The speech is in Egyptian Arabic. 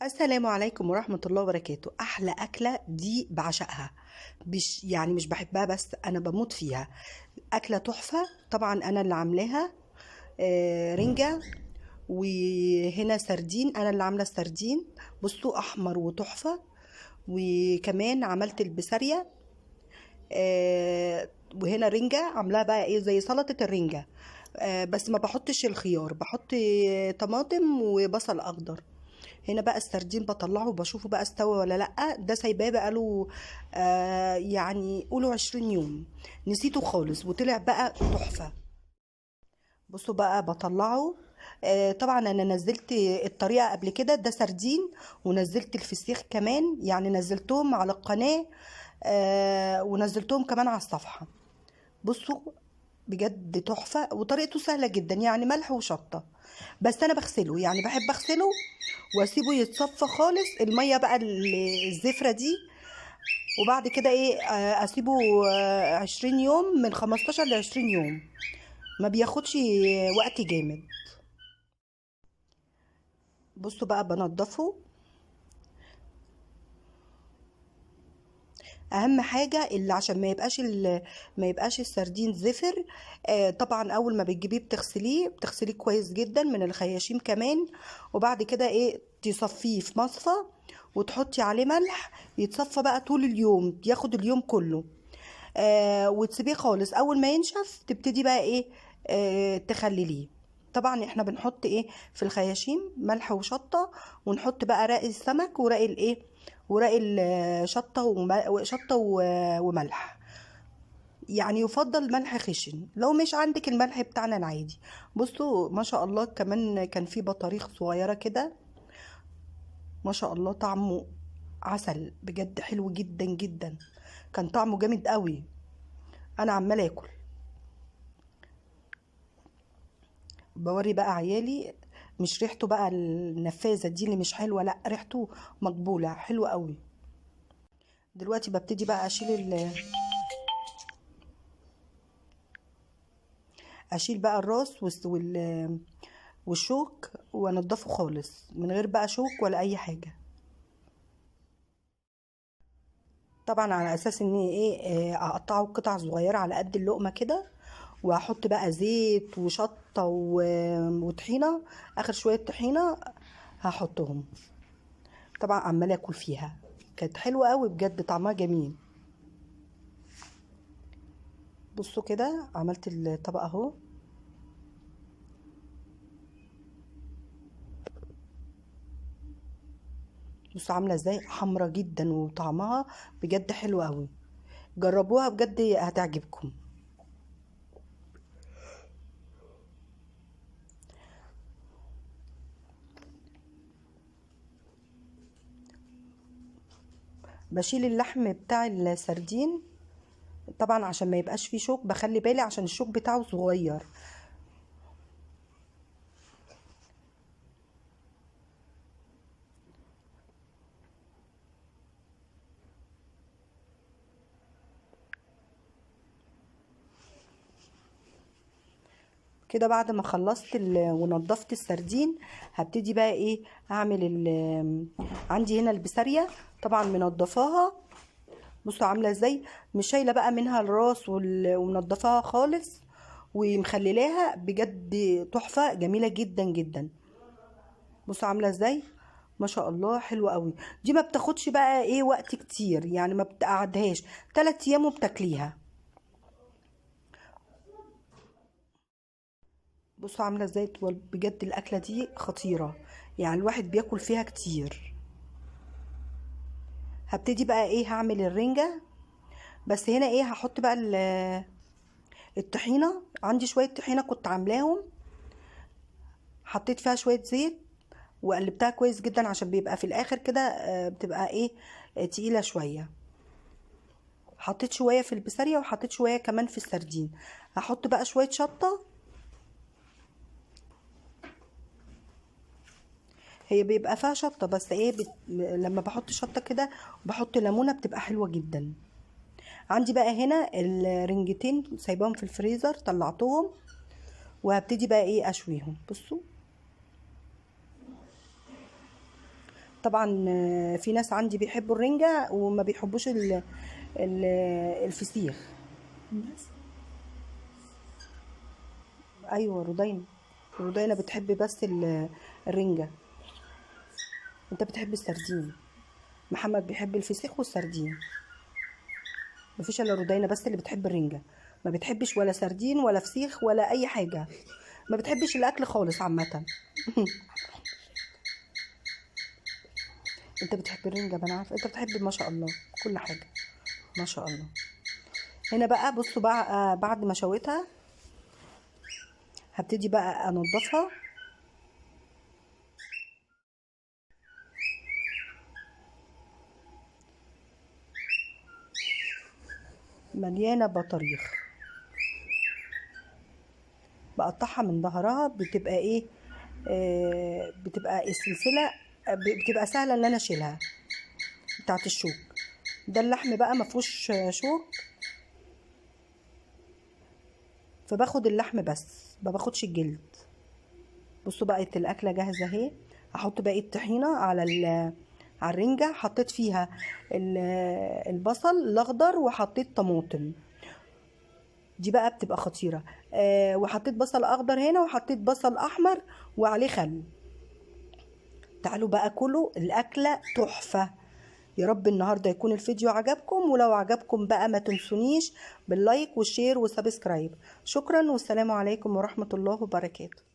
السلام عليكم ورحمة الله وبركاته. أحلى أكلة دي بعشقها، مش يعني مش بحبها بس أنا بموت فيها. أكلة تحفة، طبعا أنا اللي عاملاها. رنجة وهنا سردين، أنا اللي عاملة السردين. بصوا أحمر وتحفة. وكمان عملت البسارية. وهنا رنجة عاملاها بقى إيه زي سلطة الرنجة، بس ما بحطش الخيار، بحط طماطم وبصل أخضر. هنا بقى السردين بطلعه وبشوفه بقى استوى ولا لأ. ده سايباه بقاله يعني قولوا 20 يوم، نسيته خالص وطلع بقى تحفة. بصوا بقى بطلعه. طبعا انا نزلت الطريقة قبل كده، ده سردين ونزلت الفسيخ كمان، يعني نزلتهم على القناة، ونزلتهم كمان على الصفحة. بصوا بجد تحفة، وطريقته سهلة جدا، يعني ملح وشطة بس. انا بغسله، يعني بحب اغسله واسيبه يتصفى خالص المية بقى الزفرة دي، وبعد كده ايه، اسيبه 20 يوم، من 15 ل 20 يوم، ما بياخدش وقت جامد. بصوا بقى بنضفه. اهم حاجة اللي عشان ما يبقاش السردين زفر. طبعا اول ما بتجيبيه بتغسليه كويس جدا من الخياشيم كمان، وبعد كده ايه تصفية في مصفى وتحطي عليه ملح، يتصفى بقى طول اليوم، ياخد اليوم كله. وتسيبيه خالص. اول ما ينشف تبتدي بقى ايه، تخلليه. طبعا احنا بنحط ايه في الخياشيم ملح وشطه، ونحط بقى رق السمك ورق الايه ورق الشطه وشطه وملح، يعني يفضل ملح خشن لو مش عندك الملح بتاعنا العادي. بصوا ما شاء الله، كمان كان في بطاريخ صغيرة كده، ما شاء الله طعمه عسل بجد، حلو جدا جدا، كان طعمه جامد قوي. انا عماله اكل، بوري بقى عيالي، مش ريحته بقى النفاذه دي اللي مش حلوة، لا ريحته مقبولة حلوة قوي. دلوقتي ببتدي بقى اشيل بقى الراس والشوك، وانضفه خالص من غير بقى شوك ولا اي حاجة. طبعا على اساس ان ايه، اقطعه قطع صغيرة على قد اللقمة كده، واحط بقى زيت وشطه وطحينه، اخر شوية طحينه هحطهم. طبعا عماله اكل فيها، كانت حلوة قوي بجد، طعمها جميل. بصوا كده عملت الطبق اهو. بصوا عامله ازاي، حمرا جدا وطعمها بجد حلو قوي. جربوها بجد هتعجبكم. بشيل اللحم بتاع السردين طبعا عشان ما يبقاش فيه شوك، بخلي بالي عشان الشوك بتاعه صغير. كده بعد ما خلصت ونضفت السردين، هبتدي بقى ايه اعمل عندي هنا البسارية طبعا منضفاها. بصوا عامله ازاي، مش شايله بقى منها الراس ومنضفاها خالص ومخللاها، بجد تحفة جميلة جدا جدا. بصوا عامله ازاي ما شاء الله، حلوة قوي. دي ما بتاخدش بقى ايه وقت كتير، يعني ما بتقعدهاش 3 ايام وبتاكليها. بصوا عامله ازاي، بجد الاكلة دي خطيرة، يعني الواحد بياكل فيها كتير. هبتدي بقى ايه هعمل الرنجه، بس هنا ايه هحط بقى الطحينه. عندي شوية طحينه كنت عاملاهم، حطيت فيها شوية زيت وقلبتها كويس جدا، عشان بيبقى في الاخر كده، بتبقى ايه، تقيلة شوية. حطيت شوية في البسارية وحطيت شوية كمان في السردين. هحط بقى شوية شطه، هي بيبقى فيها شطه بس ايه لما بحط شطه كده بحط ليمونه بتبقى حلوة جدا. عندي بقى هنا الرنجتين سايباهم في الفريزر، طلعتهم وهبتدي بقى ايه اشويهم. بصوا طبعا في ناس عندي بيحبوا الرنجة وما بيحبوش الفسيخ. بس ايوه رودينا، رودينا بتحب بس الرنجة. انت بتحب السردين، محمد بيحب الفسيخ والسردين. مفيش الا رودينا بس اللي بتحب الرنجة، ما بتحبش ولا سردين ولا فسيخ ولا اي حاجة، ما بتحبش الاكل خالص عامة. انت بتحب الرنجة، ما انا عارفة انت بتحب ما شاء الله كل حاجة ما شاء الله. هنا بقى بصوا بقى، بعد ما شويتها هبتدي بقى انضفها. مليانة بطاريخ، بقطعها من ظهرها، بتبقى ايه، بتبقى السلسلة بتبقى سهلة ان انا اشيلها بتاعت الشوك. ده اللحم بقى ما فيهوش شوك، فباخد اللحم بس، ما باخدش الجلد. بصوا بقت الاكلة جاهزة اهي. هحط باقي الطحينه على الرنجه، حطيت فيها البصل الاخضر وحطيت طماطم، دي بقى بتبقى خطيرة. وحطيت بصل اخضر هنا وحطيت بصل احمر وعليه خل. تعالوا بقى كلوا الاكلة تحفة. يا رب النهارده يكون الفيديو عجبكم، ولو عجبكم بقى ما تنسونيش بال like وال share و subscribe. شكرا والسلام عليكم ورحمة الله وبركاته.